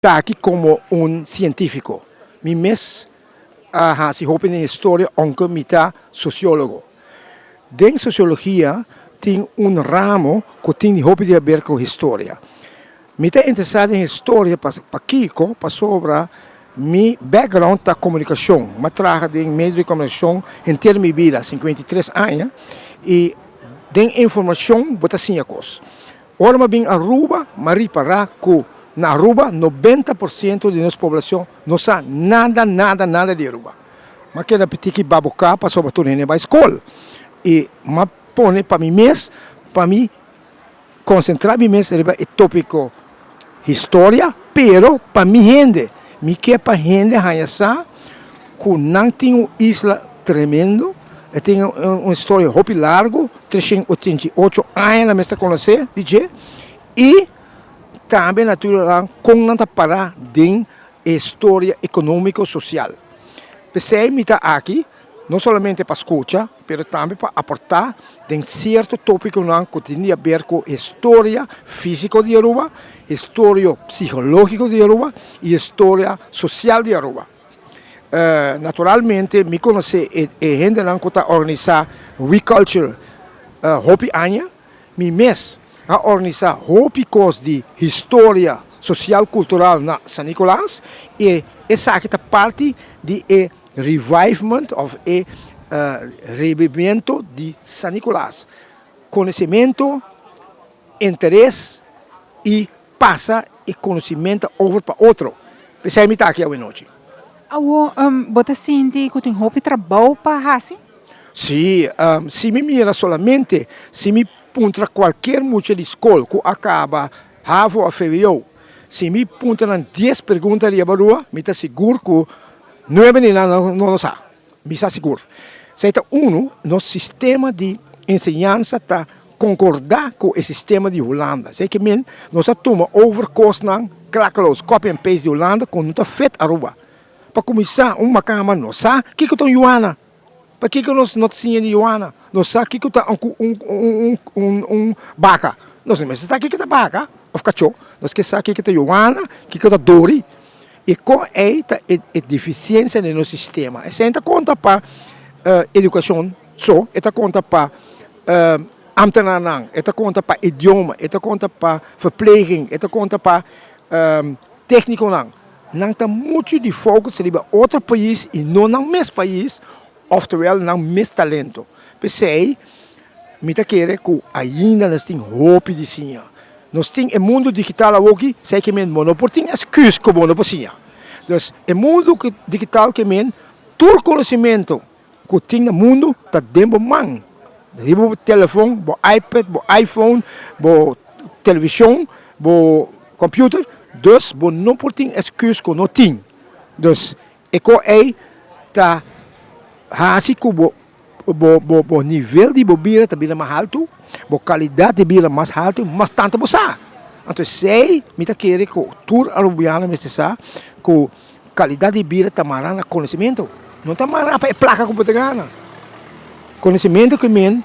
Ta aki komo un sientífiko. Mi mes a hasi hopi den historia ounke mi ta sosiólogo. Den sosiologia tin un ramo ku tin di hopi di haber ku historia. Mi ta interesá den historia pakiko? Pasobra mi background ta komunikashon. Mi a traha den medio di komunikashon henter mi bida, 53 aña, i den informashon bo ta siña kos. Ora mi a bin Aruba, mi a ripará ku na Aruba 90% di nos poblashon no sa nada, nada, nada di Aruba. Mi a keda pitiki baboká pasobra tur hende bai skol. I mi a pone pa mi mes pa mi konsentrá mi mes riba e tópiko historia, pero pa mi hende. Mi ke pa hende haña sa ku nan tin un isla tremendo, e tin un historia hopi largu, 388 aña nan mester konosé di dje, i tambe naturalnan kon nan ta pará den e historia ekonómiko sosial. P'esei mi ta aki no solamente pa skucha, pero tambe pa aportá den sierto tópikonan ku tin di haber ku historia físiko di Aruba, historia psikológiko di Aruba i historia sosial di Aruba. Naturalmente mi konosé e hendenan ku ta organisá We Culture hopi aña. Mi mes a organisá hopi kos di historia sosial kultural na San Nicolas i esaki ta parti di e revivement òf e rebibimento di San Nicolas. Konosementu, interes i pasa e konosementu over pa otro. P'esei mi ta aki awenochi. Awo bo ta sinti ku tin hopi trabou pa hasi? Sí, si mi mira solamente si mi puntra kualkier mucha di skol ku a kaba havo òf vwo, si mi puntra nan dies pregunta riba Aruba, mi ta sigur ku nuebe di nan no lo sa. Mi sa sigur. Esei ta unu, nos sistema di enseñansa ta konkordá ku e sistema di Hulanda. Esei ke men nos a tuma over kosnan klakkeloos, copy and paste di Hulanda ku no ta fit Aruba. Pa kuminsá, un makamba no sa kiko ta un yuana. Pakiko nos no ta siña di yuana? Nos sa kiko ta un baka. Nos no mester sa kiko ta baka òf kachó. Nos ke sa kiko ta yuana, kiko ta dori. I kon ei ta e defisiensia den nos sistema. Esei no ta konta pa edukashon so, e ta konta pa ámtenarnan, e ta konta pa idioma, e ta konta pa verpleging, e ta konta pa téknikonan. Nan ta muchu di focus riba otro pais i no nan mes pais, oftewel nan mes talento. P'esei mi ta kere ku ainda nos tin hopi di siña. Nos tin e mundu digital awoki, esei ke men bo no por tin excuse ku bo no por siña. Dus e mundu digital ke men tur konosementu ku tin na mundu ta den bo man, riba bo telefon, bo iPad, bo iPhone, bo televishon, bo computer, dus bo no por tin excuse ku no tin. Dus e ko ei ta hasi ku bo bo bo nivel di bo bida ta bira mas haltu, bo kalidat di bida mas haltu, mas tantu bo sa. Anto esei mi ta kere ku tur Arubiano mester sa ku Kalidat di bida ta mará na konosementu, no ta mará pa e plaka ku bo ta gana. Konosementu ke men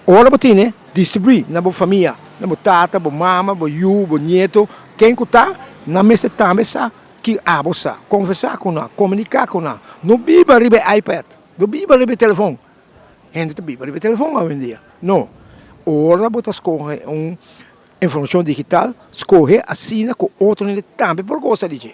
ora bo tene, distribuí na bo famia, na bo tata, bo mama, bo yu, bo nieto, ken ku ta, nan mester tambe sa ki abo sa. Konversá ku nan, komuniká ku nan. No biba riba e iPad, no biba riba e telefon. Hende ta biba riba e telefon awendia. No. Ora bo ta skohe un informashon digital, skohe asina ku otro hende tambe por gosa di dje.